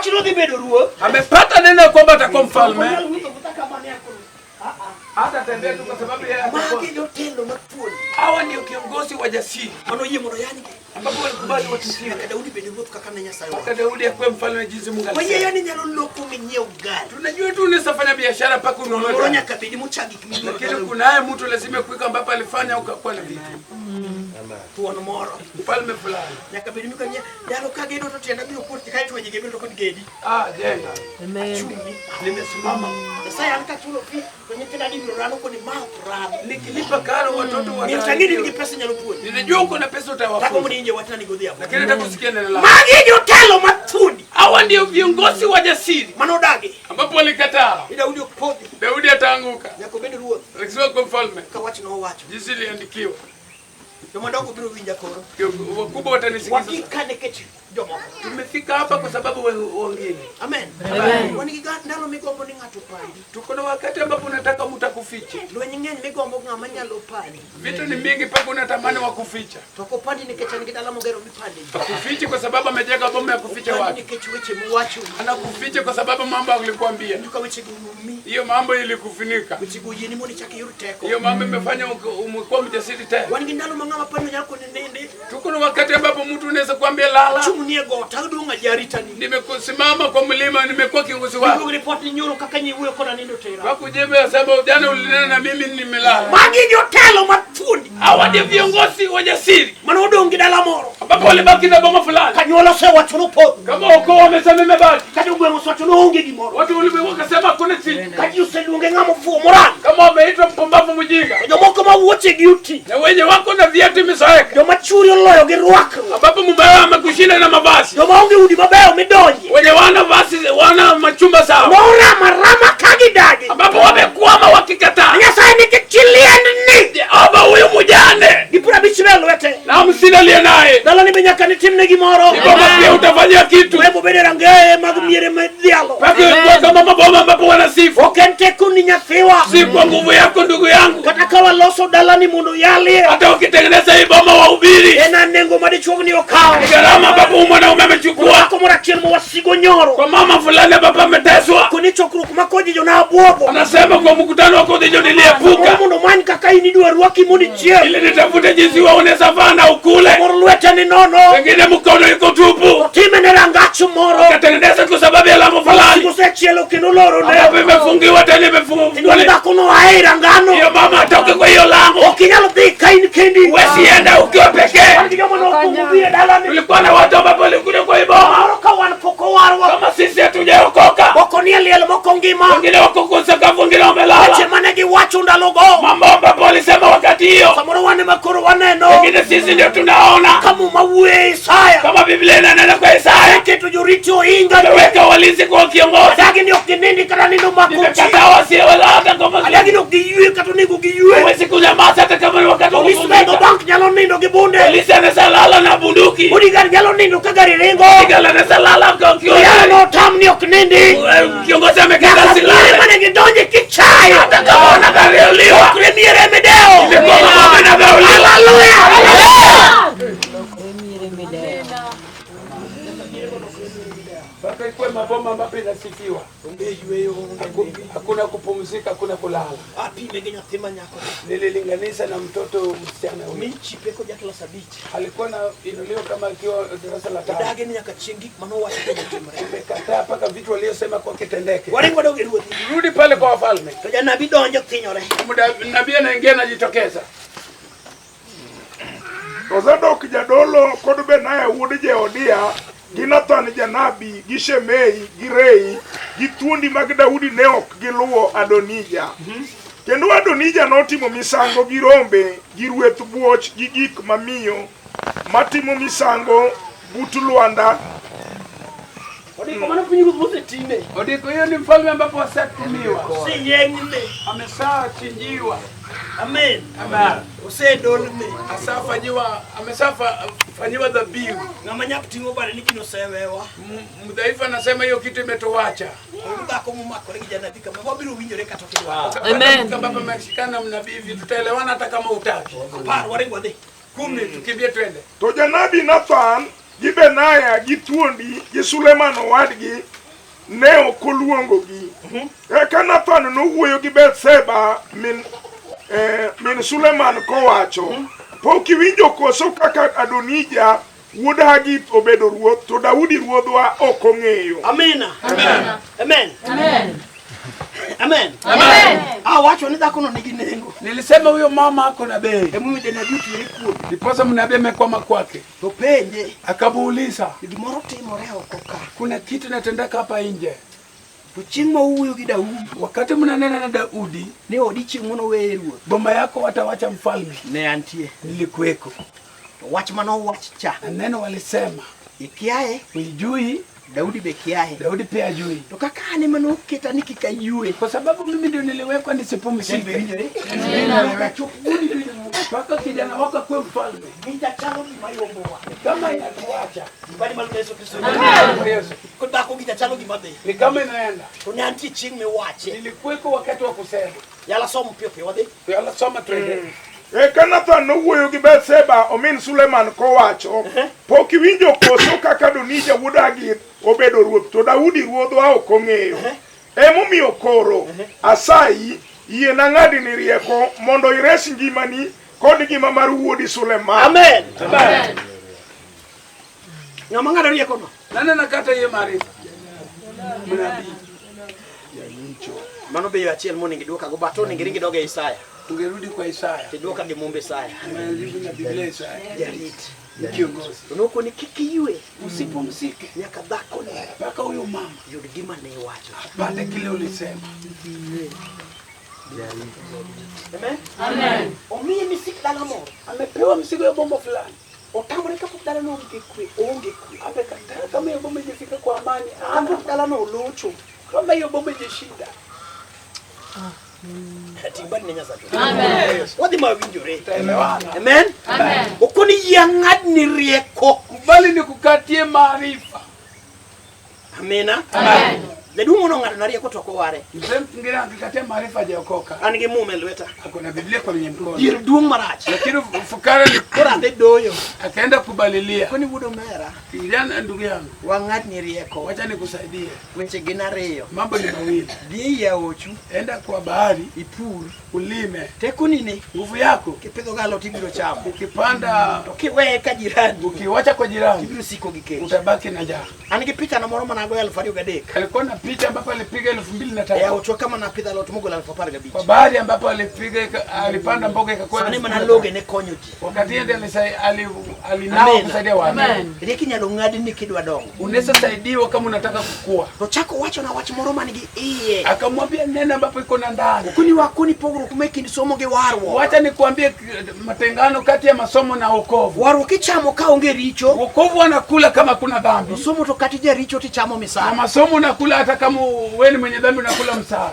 wach nodhi bedo ruoth. Amepata neno ya kwamba atakuwa mfalme. Onyal wuotho wuotha kamano ya koro. Hata tembea tu kwa sababu yeye atakuwa. Magi jotelo mathuon Hawa ndio kiongozi wa jasiri manoyie mondo yanygi. ambapo walikubali watusiwe. Nyaka Daudi bed ruoth kaka ne Nyasaye Hata owacho. Daudi akuwe mfalme jinsi Mungu Wayieyo alisema. ni nyalo loko minyiew gari. Tunajua tu unaweza fanya biashara mpaka ununue Moro gari. nyaka bedi mocha gik midwaro. Lakini kunaye mtu lazima kuweka ambapo alifanya ukakuwa na vitu. Thuon moro. Mfalme fulani. Nyaka bed mikanye yalo ka gedo to tienda biro kuot kae to wenyege biro kod gedi. Ah, jenga. Achumi. Nimesimama. Nyasaye an kachulo fi to nyithinda dibiro rano koni ma ok ran. Nikilipa karo watoto Miyo tang'e ni wata. gi pesa nyalo puonjo. Ninajua uko na pesa Tago utawafunza. mondo inje wachna ni godhiambo. Lakini nataka kusikia neno lako. Magi jotelo mathuondi Hawa ndio viongozi wa jasiri manodagi. ambapo walikataa. Ni Daudi ok podhi. Daudi ataanguka. Nyaka obed ruoth Akisema kwa mfalme ka wach nowacho. jinsi iliandikiwa. Jomadongo biro winja koro. Wakubwa watanisikiza. Wagik ka nikech jomoko. Tumefika hapa kwa sababu wengine. Amen. Wan gi ndalo migombo ni ng'ato pandi. Tuko na wakati ambapo unataka mtu akufiche. Lweny ng'eny migombo ng'ama nyalo pandi. Vitu ni mingi mpaka unatamani wakuficha. To ok opandi nikech en gi dala mogero mipande ji. Akufiche kwa sababu amejenga bomu ya kuficha Opandi watu. nikech weche miwacho. Anakuficha kwa sababu mambo alikuambia. Winjo ka wechego umi. Hiyo mambo ilikufunika. Wechego oyieni mondo ichak iyud teko. Hiyo mambo imefanya umekuwa mjasiri tena. Wan gi ndalo ma ng'ama pandi nyalo koni nindi. Tuko na wakati ambapo mtu unaweza kuambia lala. Chung' nie got aduong' ajaritani. Nimekusimama kwa mlima, nimekuwa kiongozi wako. Iduog ripot ni nyoro kaka nyiwuoyo koda nindo tera. Wakujebe asema jana ulinena na mimi nimelala. Magi jotelo mathuondi Hawa ndio viongozi wajasiri mane odong' gi dala moro. ambapo walibaki na boma fulani. Kanyuola osewacho nopodho. Kama ukoo wamesema imebaki, Ka jogweng' osewacho noonge gimoro. watu ulimwengu wakasema hakuna chini. Ka ji oseluonge ng'ama ofuwo moral. Kama wameitwa mpumbavu mjinga, To jomoko ma wuochegi oti. na wenye wako na viatu imezoeka, Joma churi oloyo gi rwakruok. ambapo mume wao amekushinda na mavazi, Joma onge udi mabeyo midonje. wenye wana vazi wana machumba sawa, Morama rama ka gidagi. ambapo wamekwama wakikataa. Nyasaye nikech chi liendni. Jehova, huyu mjane Gi 50 be e lwete. na 50 aliye naye, Dalani be nyaka nitimne gimoro. boma pia utafanyia kitu Webo bede rangeye mag miere midhialo. Pake kwa kama maboma ambapo wanasifu, Ok en tekoni nyathiwa. si kwa nguvu yako ndugu yangu. Kata ka waloso dalani mondo yalie. Hata ukitengeneza hii boma wahubiri, En a nengo ma dichuogni okawo. ni gharama ambapo huyu mwanaume amechukua Dhako moro achiel ma wasigo nyoro. kwa mama fulani ambapo ameteswa. Koni chokruok ma kodhijo nabuogo. Anasema kwa mkutano wa Kodhijo Moro niliepuka mondo omany kaka in idwa rwaki mondo ichiem. ili nitafute jinsi wewe unaweza vaa na ukule, Moro lwete ni nono. pengine mkono iko tupu, Otime ne rangach moro. akatengeneza kwa sababu ya lango Wasigo fulani osechielo kendo olorone. ambapo imefungiwa tena Idwa ni imefungiwa. dhakono oa e rangano. Hiyo mama atoke kwa hiyo lango, Ok inyal dhi ka in kendi. huwezi enda ukiwa pekee. Wan gi joma nokwongo biro e dalani. Tulikuwa na watu ambapo walikuja kwa hii boma, Moro ka wan pok owarwa. kama sisi hatujaokoka, Moko nie liel moko ngima. wengine wako kwa sakafu, wengine Weche wamelala. mane giwacho ndalogo. Mambo ambapo walisema wakati hiyo, Samoro wan ema koro waneno. wengine sisi ndio tunaona Ka muma wuoyo e Isaya. kama Biblia inanena kwa Isaya, Keto jorito ohinga. ameweka walinzi kwa kiongozi, Adagi ni ok ginindi kata nindo mako ji. nimekataa wasiolala kama Adagi ni ok giyue kata onego giyue. huwezi kunyamaza hata kama ni wakati wa Polis medo kupumzika. bank nyalo nindo gi bunde. Polisi anaweza lala na bunduki, Bodyguard nyalo nindo ka gari ringo. Askari anaweza lala kwa Yalo kiongozi. notam ni ok nindi. Kiongozi amekata Nyaka silaha, miere mane gidonje kichayo. hata kama wanadharauliwa, Okre miere mideo. imekuwa maboma inadharauliwa. Hallelujah. Mpaka ikuwe maboma ambapo inasifiwa. Onge yueyo, onge nindo. Hakuna kupumzika, hakuna kulala. Apime gi nyathi ma nyako. Nililinganisha na mtoto msichana huyu, Michipe koja klas 5. alikuwa na inuliwa kama akiwa darasa la 5. Odagi ni nyaka chieng' gik manowacho kuom otimre. Imekataa mpaka vitu waliyosema kwa kitendeke. Waring wadog e ruodhi. Rudi pale kwa wafalme. To janabi donjo thinyore. Nabii anaingia anajitokeza. To Zadok jadolo kod Benaya wuod Jehoiada gi Nathan janabi gi Shimei gi Rei gi thuondi mag Daudi ne ok giluwo Adonija. Kendo Adonija notimo misango gi rombe gi rweth buoch gi gik mamiyo matimo misango but lwanda. Odiko mano pinyruoth mosetine. Odiko hiyo ni mfalme ambapo asatumiwa. Oseyeng'ne. Amesachinjiwa. Amen. Amen. Osedolne. Asafanyiwa, amesafanyiwa dhabihu. Ng'ama nyap ting'o bade ni gino osewewa. Mdhaifu anasema hiyo kitu imetuacha. Oyud dhako momakore gi janabi kama wabiro winjore kata ok idwaro. Amen. Kama baba ameshikana na mnabii hivi tutaelewana hata kama hutaki. 10 waring wadhi. 10 tukimbie twende. To janabi Nathan gi Benaya gi thuondi gi Suleman owadgi ne ok oluongogi. Eka Nathan nowuoyo gi Bathsheba min, min Suleman kowacho, Pok iwinjo koso kaka Adonija wuod Hagith obedo ruoth, to Daudi ruodhwa ok ong'eyo. Amina. Amen. Amen. Amen. Amen. Amen. Awacho ni dhakono nigi nengo. Nilisema huyo mama ako na bei. Emomiyo janabi otwere kuome. Ndiposa mnabii amekwama kwake. To penje. Akamuuliza, Gimoro timore oko ka. kuna kitu inatendeka hapa nje. To chieng' ma uwuoyo gi Daudi Wakati mnanena na Daudi, ni odi chieng' mono weye ruoth. boma yako watawacha mfalme. Ne antie. Nilikuweko. To wach manowach cha. Na neno walisema, Ikiaye, uijui, Daudi be kiaye. Daudi pia ajui. To kaka an ema noketa ni kik ayue. Kwa sababu mimi ndio niliwekwa nisipumzike. Mpaka kijana wako akuwe mfalme. Gicha chalo gima yombowa. Kama inatuacha. Nyumbani mar Yesu Kristo. Yesu. Kod dhako gicha chalo gima dhi. Ni kama inaenda. To ne antie chieng' miwache. Nilikuweko wakati wa kusema. Yala som piyo piyo wadhi. Yala soma twende. Eka Nathan nowuoyo gi Bathsheba omin Suleman kowacho, Pok iwinjo koso kaka Adonija wuod Hagith obedo ruoth, to Daudi ruodhwa ok ong'eyo. Emomiyo koro, asayi, yiena ng'adni rieko mondo ires ngimani kod ngima mar wuodi Suleman. Amen. Amen. Ng'ama ng'ado rieko no? Nani nakata hiyo maarifa? Mnabii. Mano be yo achiel monego idwokago but onego iring idog e Isaya. Ungerudi kwa Isaya. Tidwoka gi Mumba Isaya. Umerudi na Biblia Isaya. Jarit. Ni kiongozi. To nokoni kik iyue Usipumzike nyaka dhakoni mpaka huyo mama yud gima ne iwacho. apate kile ulisema. Amen. Amen. Omiye misik dala moro. Amepewa mzigo ya bomba fulani. Otamore kapok dalano onge kwe, oonge kwe. Amekataa kama hiyo bomba ijafika kwa amani. Kapok dalano olocho. Kama hiyo bomba ijashinda. Ting' badi ne Nyasaye. Amen. Wadhi ma winjore. Tutaelewana. Amen. Amen. Okoni yie ng'adni rieko. Kubali nikukatie maarifa. Amina. Amen. Jaduong' nong'ado na rieko to ok oware. Mzee mwingine akikatia maarifa hajaokoka. An gi muma e lweta. Ako na Biblia kwenye mkono. Dhier duong' marach. Lakini fukara ni Koro adhi doyo. akaenda kubalilia. Koni wuod omera, Kijana, ndugu yangu, wang'adni rieko. wacha nikusaidie. Weche gin ariyo. Mambo ni mawili. Dhi ei aochu, Enda kwa bahari, ipur. ulime. Tekoni ni Nguvu yako kipidho ga alot ibiro chamo. ukipanda, To kiweye ka jirani, ukiwacha kwa jirani, ibiro siko gi kech. utabaki na njaa. An gi picha na moro managoyo 2003. Alikuwa na picha ambapo alipiga elfu mbili na E tatu aochwa kama napidho alot mogolo 15,000. kwa bahari ambapo alipiga alipanda mboga ikakuwa Sani elfu mana mbili na loge tatu. ne konyo ji. Wakati yeye ndiye alinawa Amen. kusaidia watu. Rieko inyalo ng'adni kidwa dongo. Unaweza saidiwa kama unataka kukua. To chako wacho na wach moro man gi iye. Akamwambia neno ambapo iko na ndani. Kuni wakoni pogruok me kind somo gi warruok. Wacha nikuambie matengano kati ya masomo na wokovu. Warruok ichamo ka onge richo. Wokovu anakula kama kuna To dhambi, somo to kata jaricho tichamo na misara. masomo unakula hata kama wewe ni mwenye dhambi unakula msara.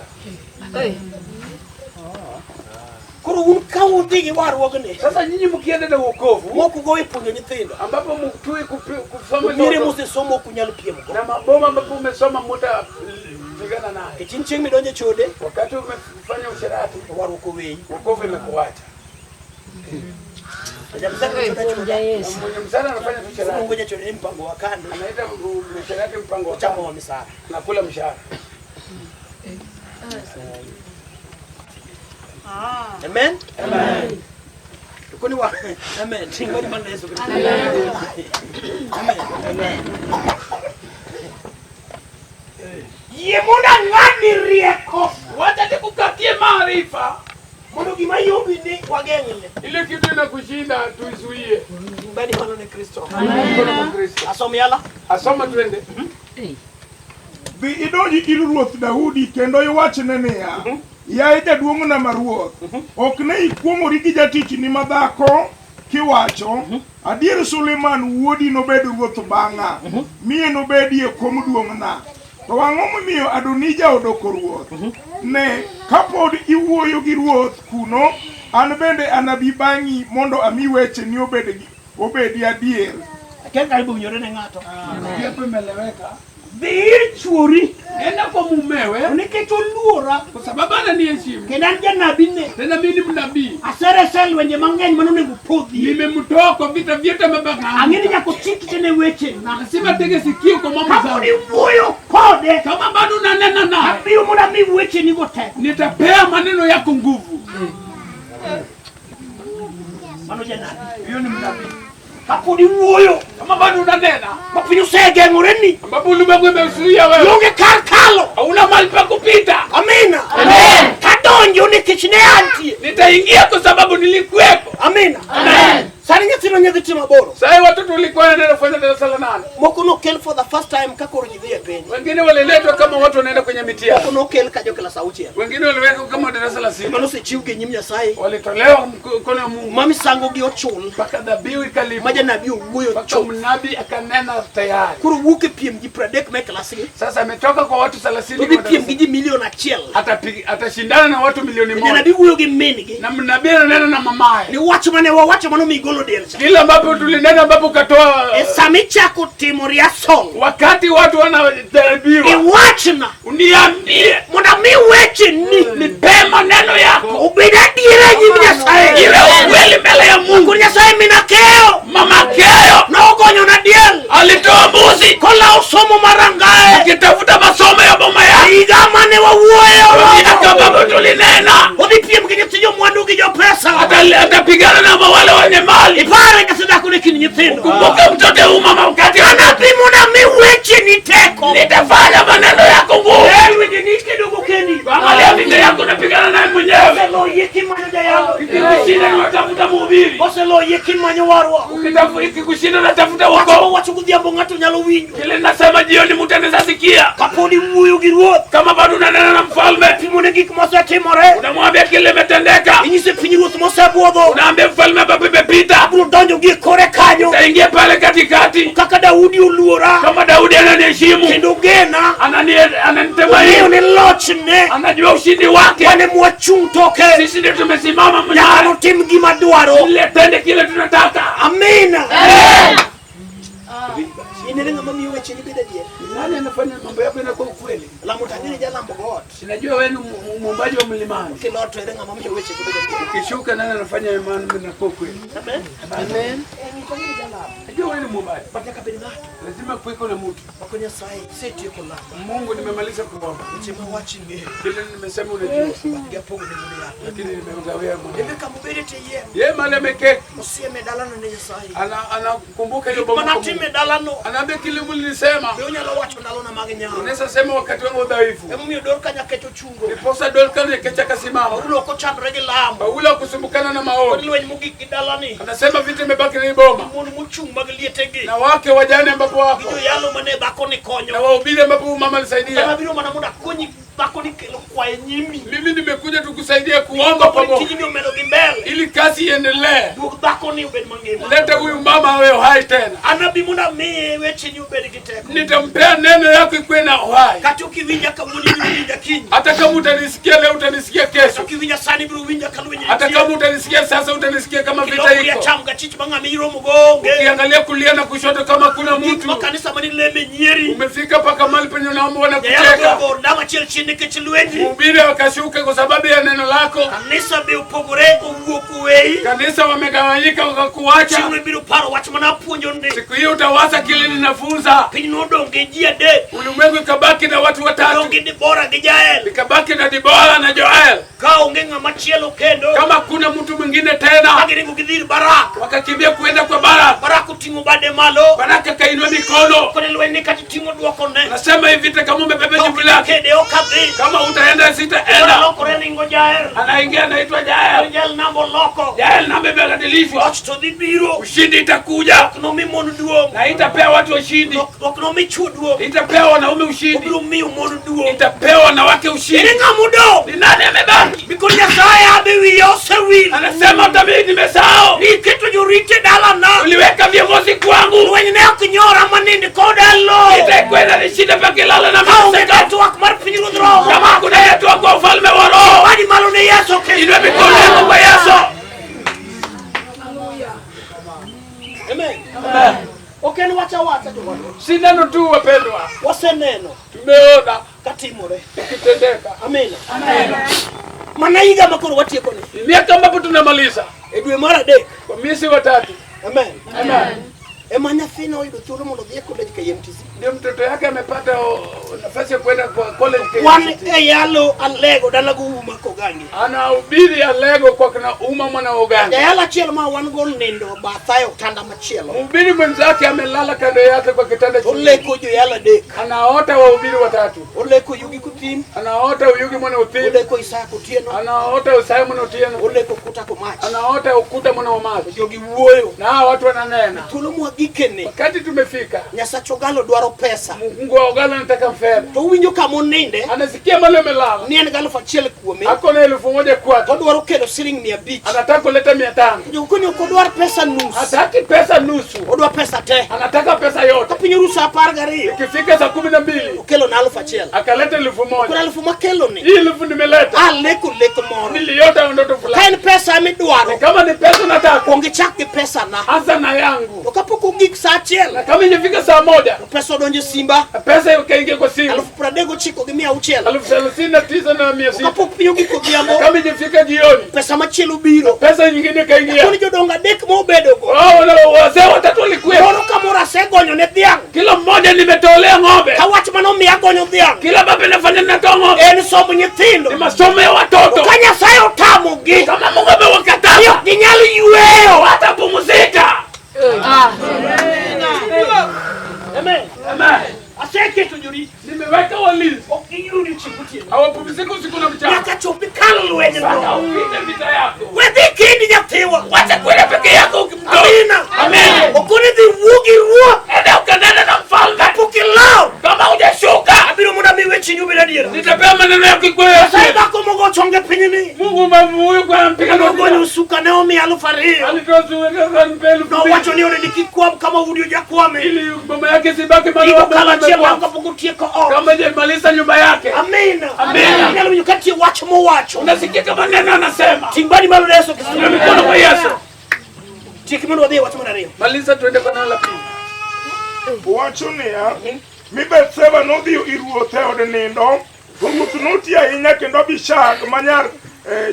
Koro un ka udhi gi warruogni Sasa nyinyi mkienda na wokovu mok ugo e puonjo nyithindo. ambapo mtui kusoma Mire hizo- mosesomo ok unyal piemgo. na maboma ambapo umesoma muta pigana naye. Nikech in chieng' midonjo e chode Wakati umefanya usherati, to warruok oweyi. wokovu imekuacha. To jamsara choda choda. Na mwenye msara anafanya tu usherati, Luongo jachode ni mpango wa kando. anaita usherati mpango wa Ochamo kando, wa misara. anakula mshahara. Amen. Amen. To koni wa Amen. Ting' badi mar Yesu Kristo. Amen. Amen. Yie mondo ang'adni rieko Wacha nikukatie maarifa, mondo gima yombi ni wageng'ne. ile kitu inakushinda tuizuie. Ting' badi malo ne Kristo. Mkono kwa Kristo. Asom yala. Asoma twende. Dhi idonji ir ruoth Daudi kendo iwachne niya, Yaye jaduong'na ma ruoth, ok ne ikuong'ori gi jatichni madhako kiwacho, adier Suleman wuodi nobed ruoth bang'a, mi enobedie kom duong'na. To ang'o momiyo Adonija odoko ruoth? Ne, kapod iwuoyo gi ruoth kuno, an bende anabi bang'i mondo ami wecheni obedi adier. Akia karibu winjore ne ng'ato. Hapo imeeleweka. Dhi ir chuori. Enda kwa mumewe To nikech oluora kwa sababu ananiheshimu. kendo an janabine Tena mimi ni mnabii. aserese lwenje mang'eny manonego podhie. Nimemtoa kwa vita vyote ambavyo Ang'e ni nyaka ochik tene wechena. Lazima tege sikio kwa mambo Kapod zangu. iwuoyo kode Kama bado unanena naye, abiro mondo ami wechenigo teko. nitapea maneno yako nguvu. Mano janabi. Hiyo ni mnabii. Kapod iwuoyo Kama bado unanena, ma piny osegeng'oreni ambapo ulimwengu imeuzuia wewe, ionge kar kalo. hauna mahali pa kupita. Amina. Tadonjo nikech ne antie. Nitaingia kwa sababu nilikuwepo. Amina. Sani nyathino nyadhi timo aboro. Sasa watoto walikuwa wanaenda kufanya darasa la nane, Moko nokel for the first time ka koro ji dhi e penj. wengine waliletwa kama watu wanaenda kwenye mitihani, Moko nokel ka jo klas auchiel. wengine waliwekwa kama darasa la sita, Mano osechiwgi e nyim Nyasaye. walitolewa mkono wa Mungu Ma misango gi ochul. mpaka dhabihu Ma ikalipwa, janabi owuoyo mpaka chon. mnabii akanena tayari. Koro wuok e piem ji 30 me klasgi. Sasa ametoka kwa watu 30 To dhi piem gi ji milion achiel. Atashindana na watu milioni moja Janabi wuoyo gi min-gi. na mnabii ananena na mamaye Ni wach mane wawacho mano migolo del cha. kila ambapo tulinena ambapo ukatoa E sama ichako timo rehearsal, wakati watu wanajaribiwa iwachna uniambie mondo ami wecheni nipe maneno yako obed adiera e nyim Nyasaye. iwe ukweli mbele ya Mungu. Koro Nyasaye min akeyo Mama Keyo nogonyona diel alitoa mbuzi kolawo somo mar rangae akitafuta masomo ya boma yake, higa mane wawuoyo miaka ambapo tulinena odhi piem gi nyithi jomwandu gi jopesa atapigana na wale wenye mali. ipare nyathi dhako ne kind nyithindo Kumbuka mtoto huyu mama, wakati anabi mondo ami wecheni teko nitafanya maneno yako nguvu. winji ni kedogo kendi Angalia vita yako unapigana naye mwenyewe. oseloyie kimanyo jayalo Ikikushinda ni watafuta mhubiri, oseloyie kimanyo warwa Ikikushinda unatafuta wacho wokovu. wacho godhiambo ng'ato nyalo winjo Kile nasema jioni mtu anaweza sikia. kapod iwuoyo gi ruoth Kama bado unanena na mfalme, pimone gik mosetimore unamwambia kile imetendeka, inyise piny ruoth mosebuodho unaambia mfalme ambapo imepita, abiro donjo gi e kore kanyo utaingia pale katikati. kaka Daudi oluora Kama Daudi ananiheshimu, kendo gena ong'eyo ananitemaini, ni lochne anajua ushindi wake. wan emwachung' toke Sisi ndio tumesimama nyaka mnara, notim gima dwaro letende kile tunataka. amina in ere ng'ama miyo wecheni bedo adier Nani anafanya mambo yako inakuwa ukweli? lamo to ang'e ni jalambo got Sinajua wewe ni muumbaji wa mlimani. kilot to ere ng'ama miyo wecheni bedo adier Ukishuka nani anafanya imani inakuwa ukweli? amen amen Najua wewe ni muumbaji. but nyaka bed ng'ato Lazima kuweko na mtu. ok Nyasaye setieko lamo Mungu, nimemaliza kuomba. weche mawacho ing'eyo Kile nimesema unajua, but giapogo ne wuod yako lakini nimemgawia Mungu. ebe kamobede to iyiem Yeye mahali ameketi osiem e dalano ne Nyasaye anakumbuka hiyo boma. manatimo e dalano Anaambia kile mlinisema. be onyalo wacho ndalona mag nyawo Unaweza sema wakati wangu wa udhaifu. emomiyo dor kanya kecho chungo Ndiposa Dorka kecha kasimama. Paulo ok ochandore gi lamo Paulo hakusumbukana na kod maombi. lweny mogik gi dalani Anasema vita imebaki na hii boma. mon mochung' mag lietegi Na wake wajane ambapo gi wako. joyalo mane dhakoni Na konyo wahubiri ambapo huyu mama kama alisaidia. biro mana mondo akonyi dhakoni kelo kwaye nyimi Mimi nimekuja tukusaidia kuomba Kaponi pamoja tijni omedo gi mbele ili kazi iendelee. duog dhakoni obed mangima Leta huyu mama awe uhai tena. anabi mondo amiye wecheni obed gi teko Nitampea neno yako ikuwe na uhai. kata okiwinja kawuono ibiro winja kiny Hata kama utanisikia leo, utanisikia kesho. okiwinja sani ibiro winja ka lweny Hata nitie kama utanisikia sasa, utanisikia kama vita kilokori iko. acham gachich ma ng'ama iromogo onge Ukiangalia kulia na kushoto, kama kuna gik ma mtu kanisa manileme nyieri umefika mpaka mahali penye unaomba jayalo wanakucheka. biro go dama achiel chien nikech lwenji Mhubiri wakashuka kwa sababu ya neno lako. kanisa be opogore owuok oweyi Kanisa wamegawanyika wakakuacha. chieng'no ibiro paro wach mana apuonjo ndi Siku hiyo utawaza kile ninafunza. piny nodong' gi ji adek Ulimwengu ikabaki na watu odong' watatu, gi Dibora gi Jael ikabaki na Dibora na Joel. ka onge ng'ama chielo kendo Kama hakuna mtu mwingine tena, ka giringo gidhi ir Barak wakakimbia kuenda kwa Barak. Barak oting'o bade malo Baraka akainua mikono, kone lweny ni kata iting'o dwokone nasema hivi vita, kama umebeba ka jibu ok lake, ikede ok adhi kama utaenda sitaenda. lokore ringo Jael Anaingia anaitwa Jael. Jael namba oloko Jael namba imebadilishwa, loch to dhi biro ushindi itakuja ok nomi mon duong' na itapea watu ushindi, ok nomi chwo duong' itapea wanaume ushindi, obiro miyo mon duong' itapea wanawake ushindi. ere ng'ama odong' Ni nani amebaki? Bikod Nyasaye abe wiya osewil Anasema hata mimi nimesahau, niketo jorit e dalana uliweka viongozi kwangu, lweny ne ok nyora manind koda lo itakwenda nishinda pakilala na kaonge mateseka. network mar pinyruodh roho Kama hakuna network kwa ufalme wa roho, badi malo ne Yesu Kristo inua mikono yako kwa Yesu. Amen. Ok en wach awacha jowadwa Si neno tu wapendwa, waseneno tumeona kata Kotimore. Ikitendeka. Amina. Mana higa ma koro watieko ni. Miaka ambapo tunamaliza E dwe mar adek. kwa miezi watatu. Amen. Amen. Ema nyathina oyudo thuolo mondo odhi e college KMTC. Ndio mtoto yake amepata nafasi ya kwenda kwa college Wan KMTC. e yalo Alego dala go uma Kogangi. Anahubiri Alego kwa kina uma mwana wa Uganda. Jayalo achiel ma wan go nindo batha e otanda machielo. Mhubiri mwenzake amelala kando yake kwa kitanda To chini. oleko joyalo adek. Anaota wahubiri watatu. Oleko Yugi Kutin, Anaota Uyugi mwana Uthim. oleko Isaya Kotieno, Anaota Usaya mwana Otieno. oleko Kuta Komach. Anaota Ukuta mwana Omazi. Jogi wuoyo. Na hawa watu wananena. Thuolo mwagikene, Wakati tumefika, Nyasach Ogalo dwaro pesa. Mungu wa Ogalo anataka fedha. To uwinjo kama oninde, Anasikia mali amelala. ni en gi 1000 kuome, Ako na 1000 kwake. odwaro kelo siling 500. Anataka kuleta 500. Jokoni ok odwar pesa nus, Hataki pesa nusu. odwa pesa te. Anataka pesa yote. Ka piny oru sa 12, Ikifika saa 12 okelo na 1000. akaleta elfu Koro moja. 1000 makeloni, Hii elfu nimeleta. aleko lek moro. Niliota ndoto Ka fulani. en pesa midwaro, Kama ni pesa nataka, kuong ichak gi pesa na. anza na yangu. To kapok ogik sa 1, Na kama ijafika saa 1, to pesa odonjo e simba, pesa ikaingia kwa simu 39,600. 39,600. Kapok piny ogik odhiambo, Kama ijafika jioni, pesa machielo biro. pesa nyingine ikaingia. Koni jodongo adek mobedogo, Wao wazee watatu walikuwepo, moro ka moro asegonyo ne dhiang'. kila mmoja nimetolea ng'ombe, Ka wach manomiya agonyo dhiang' kila baba inafanya ninatoa ng'ombe. en somb nyithindo. Ni masomo ya watoto. Ka Nyasaye otamogi, Kama Mungu amewakataza, ok ginyal yweyo. watapumzika. Amen. Amen. Aseketo jorit, Nimeweka walinzi, ok giyud odiechieng' gotieno. hawapumziki usiku na mchana, Nyaka chop ikal lwenyno. mpaka upite vita yako. We dhi kendi nyathiwa. Wacha kwenda peke yako ukimtoa. Amina. Amen. Ok onego iwuo gi ruoth Enda ukanena na mfalme kapok ilaw. kama hujashuka. Abiro mondo ami wecheni obed adiera. Nitapea maneno yako ikuwe ya Nyasaye kweli. dhako mogo chonge pinyni. Mungu mamu huyu kwa mpiga Nogonyo suka ne omiya 2000. alitoa suka nipe 2000 Nowacho ni onego kik kwam kama udi ojakwame. ili boma yake sibaki mahali Iko wa boma kala achiel imekuwa. bang' kapok otieko ot. Kama hajamaliza nyumba yake. Amina. Amina. Inyalo winjo ka nitie wach mowacho. Unasikia kama neno anasema. Ting' badi malo ne Yesu Kristo. Inua mikono kwa Yesu. Tiek mondo wadhi e wach mar ariyo. Maliza tuende kwa neno la pili. Owacho niya, mi Bathsheba nodhi ir ruoth e od nindo, to ruoth noti ahinya kendo Abishag ma nyar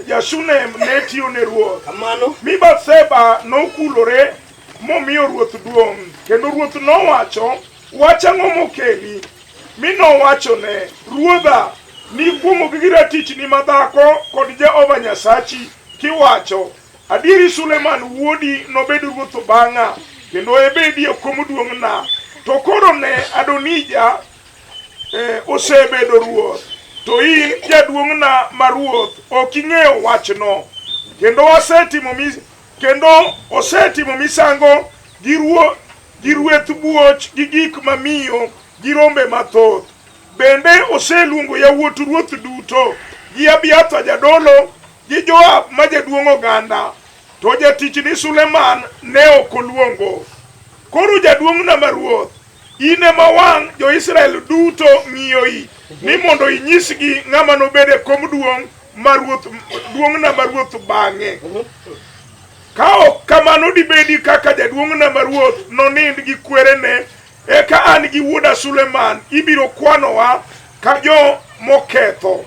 ja-Shunem ne tiyo ne ruoth. Kamano. Mi Bathsheba nokulore momiyo ruoth duong', kendo ruoth nowacho, wach ang'o mokeli? Mi nowachone, ruodha, nikuong'o gi ratichni madhako kod Jehova Nyasachi, kiwacho, adieri Suleman wuodi nobed ruoth bang'a, kendo ebedi e kom duong'na. To koro ne Adonija osebedo ruoth, to in jaduong'na ma ruoth ok ing'eyo wachno. Kendo osetimo misango gi rueth buoch gi gik mamiyo gi rombe mathoth. Bende oseluongo yawuot ruoth duto gi Abiathar jadolo gi Joab ma jaduong' oganda, to jatichni Suleman ne ok oluongo. Koro jaduong'na ma ruoth, in ema wang' jo-Israel duto ng'iyoi, ni mondo inyisgi ng'ama nobed e kom duong' ma ruoth duong'na ma ruoth bang'e. Ka ok kamano dibedi kaka jaduong'na ma ruoth nonind gi kwerene, eka an gi wuoda Suleman ibiro kwanowa ka jo moketho.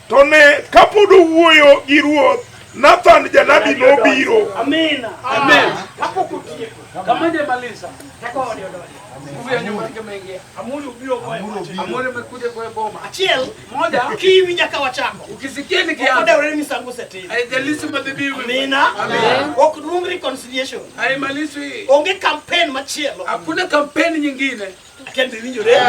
To ne kapod owuoyo gi ruoth, Nathan janabi nobiro. Amina. Amen. Kapok otieko. Kama hajamaliza. Teko ode odonjo. Nguvu ya nyumba yake imeingia. Amuri obiro goyo wach. Amuri amekuja kwa boma. Achiel, Moja, kiwinja ka wachako. ukisikia Ok nikianza, odewore ni misango osetim. haijalishi madhabihu. Amina. Ok luong reconciliation. Haimalishi. Onge campaign machielo. Hakuna kampeni nyingine. Kendo iwinjore.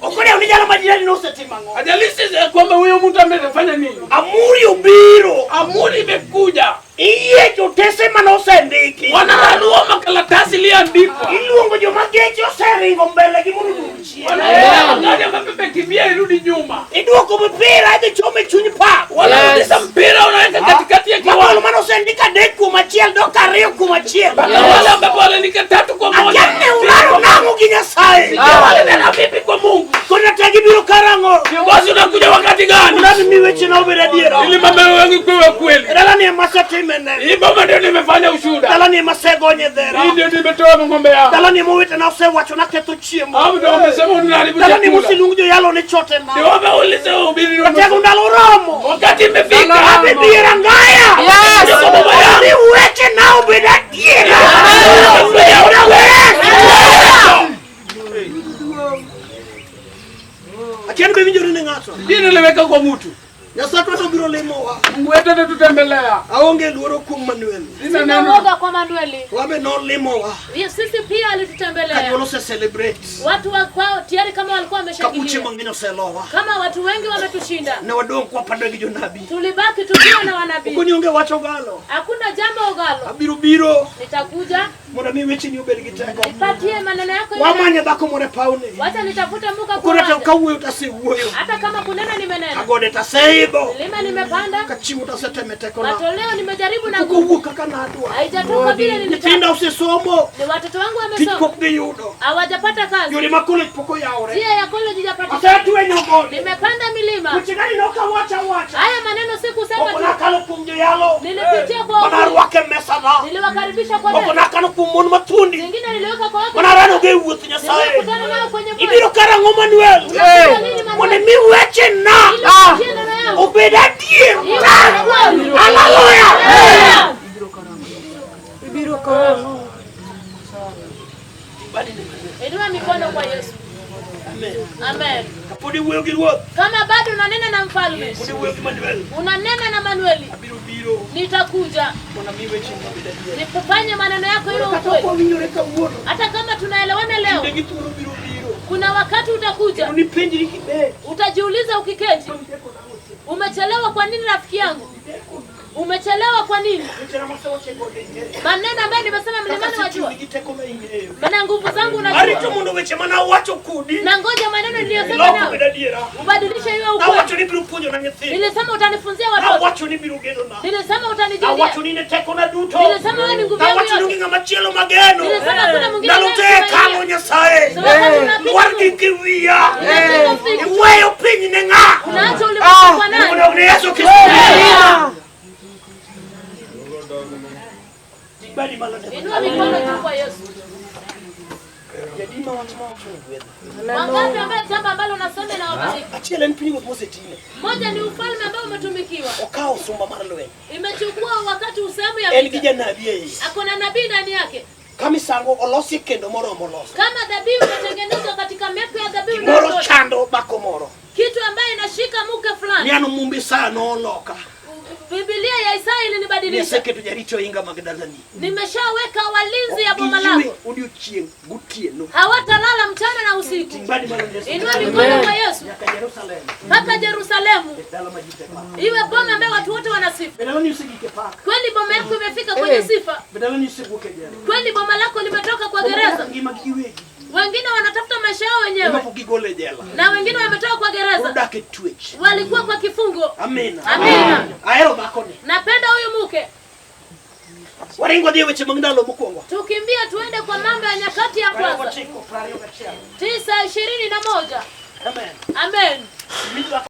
Ok odew ni jalo majirani nosetimo ang'o. Haijalishi kwamba huyo mtu amefanya nini. Amuri obiro. Amuri imekuja. Iyiecho otese mane osendiki. Wanararua makaratasi iliyoandikwa. Iluongo joma geche oseringo mbele gi mondo oduog chien. Wanaenda gari ambapo imekimbia irudi nyuma. Iduoko mpira idhi chome e chuny pap. Wanarudisha mpira unaweka katikati ya Magol kiwanja. mane osendik adek kuom achiel dok ariyo kuom achiel. Mpaka wale ambapo waliandika 3 kwa 1. Akia ne uraro nang'o gi Nyasaye. Wale nena vipi kwa Mungu? Koro te gibiro karang'o? karang'o? Kiongozi, unakuja wakati gani? Unani mi weche na obed adiera. Ili mambo yangu kuwe kweli. Dalani ema asetimene. Hii boma ndio nimefanya ushuhuda. Dalani ema asegonye dhera. Hii ndio nimetoa ng'ombe yao. Dalani ema owetena osewacho naketho chiemo. Hao ndio wamesema unaharibu Dalani ema chakula. oseluong joyalo ni chotena. Ndio wameuliza ubiri Ratego ndalo romo. Wakati imefika. Adhi dhi e rangaya. Yes. Ndio baba yangu. Ni weche na obed adiera. Achiel be winjore ne ng'ato. Dini liweka kwa mtu. Nyasachwa to biro limowa. Mungu wetu atatutembelea. Aonge luoro kuom Manuel. Sina Sina neno. woga kwa Manueli. Wabe nolimowa. Sisi pia alitutembelea. Kanyuol ose celebrate. Watu wa kwao tayari kama walikuwa Kabuche wameshangilia. mang'eny oselowa. Kama watu wengi wametushinda. Ne wadong' kwapando gi jonabi. Tulibaki tukiwa na wanabii. Okoni onge wach ogalo. Hakuna jambo ogalo. Abiro biro Nitakuja mondo ami wecheni obed gi teko. nipatie maneno yako. iwe na- Wamanye dhako moro e pawni. Wacha nitafute muka Koro to kuwanja. kawuoyo tasewuoyo. Hata kama kunena nimenena. Kagode taseidho. Milima nimepanda. Kachiwo taseteme tekona. Matoleo nimejaribu na Pok nguvu. owuok kaka nadwa. Haijatoka vile Nyithinda nilitaka. osesomo. Ni watoto wangu Tich wamesoma. pok giyudo. Hawajapata kazi. Yore mag college pok oyawore. Njia ya college haijapatikana. Asetwenyo gode. Nimepanda milima. Weche gani ne ok awacho awacha. Haya maneno si kusema Moko tu. nakalo kuom joyalo. Nilipitia kwa Mana wahubiri. arwako e mesana. Niliwakaribisha kwa Moko meza. nakano kuom mon mathuondi. Zingine niliweka kwa watu. Mana aranogo e wuoth Nyasaye. Nilikutana nao kwenye Ibiro mwezi. karang'o Manuel? Unakuja lini Mondo Manuel? imi wechena Ili upatie neno yangu. obed adier. Iwe kweli. Haleluya! Yeah. Inua mikono kwa Yesu. Amen. Amen. Kapod iwuoyo gi ruoth, Kama bado unanena na mfalme, pod iwuoyo gi Manuel. unanena na Manueli, Abiro biro nitakuja mondo ami wecheni obed adier. nikufanye maneno yako iwe Kata ok ukweli. wawinjore kawuono, Hata kama tunaelewana kinde leo, gi thuolo biro biro. kuna wakati utakuja Kendo nipenjri kibet. utajiuliza ukiketi, umechelewa kwa nini rafiki yangu? Umechelewa kwa nini? Wechena masewacho e gode ing'eyo. Maneno ambayo nimesema Kaka mlimani asetiyo wajua, nigi teko ma ing'eyo. maana nguvu zangu Arito unajua. mondo weche mana awacho kodi Na ngoja maneno niliyosema loko nawe obed adiera. ubadilishe iwe ukweli. Nawacho ni biro puonjona nyithindo. Nilisema utanifunzia watoto, Nawacho ni biro genona. nilisema utanijulia, Nawacho ni ne tekona duto. nilisema wewe ni nguvu yangu Nawacho ni yote, onge ng'ama chielo mageno. nilisema hakuna mwingine Ndalo te anayekusaidia. hekalu Nyasaye. So wakati unapita Lwar gi gi wiya. unapiga siku, Iweyo piny ne ng'a? unaacha ulimwengu kwa nani? Mondo ne Yesu Kristo. Badi malo ne. Inua mikono juu kwa Yesu. Jadima wach ma wacho ni gwedho. Wangapi ambaye jambo ambalo unasema na wabariki? Achiel en pinyruoth mosetine. Moja ni ufalme ambao umetumikiwa, Okawo sumba mar lweny. imechukua wakati usehemu ya En gi vita, janabi e iye. ako na nabii ndani yake. Ka misango olosi kendo moromo loso. Kama dhabihu imetengenezwa katika meko ya dhabihu Gimoro inayotosha, chando bako moro. kitu ambaye inashika mke fulani. Ni an mumbi saa noloka. Biblia ya Isaya Ni ilinibadilisha. aseketo jaricho ohinga mag dalani. Nimeshaweka walinzi ya boma Giywe lako, odiochieng' gotieno. hawatalala mchana na usiku. Badi malo ne Yesu. Inua mikono kwa Yesu Nyaka Jerusalem. mpaka Yerusalemu E dala ma ji te pako. iwe boma ambayo watu wote wanasifu. Be dalani osegik e pak. Kweli boma yako imefika kwenye sifa, Be dalani osewuok e jela. kweli boma lako limetoka kwa Jomoko gereza. ngima gi giwegi. Wengine wanatafuta maisha yao Ema wenyewe pok gigol e jela. na wengine wametoka kwa Koro gereza, dak e twech. walikuwa kwa kifungo. Amina. Amina. Ahero dhakoni. Napenda huyu mke. Waringo wadhi e weche mag ndalo mokwongo. Tukimbia tuende kwa mambo ya nyakati ya kwanza 29, 21. 9:21. Amen. Amen. Winj dhako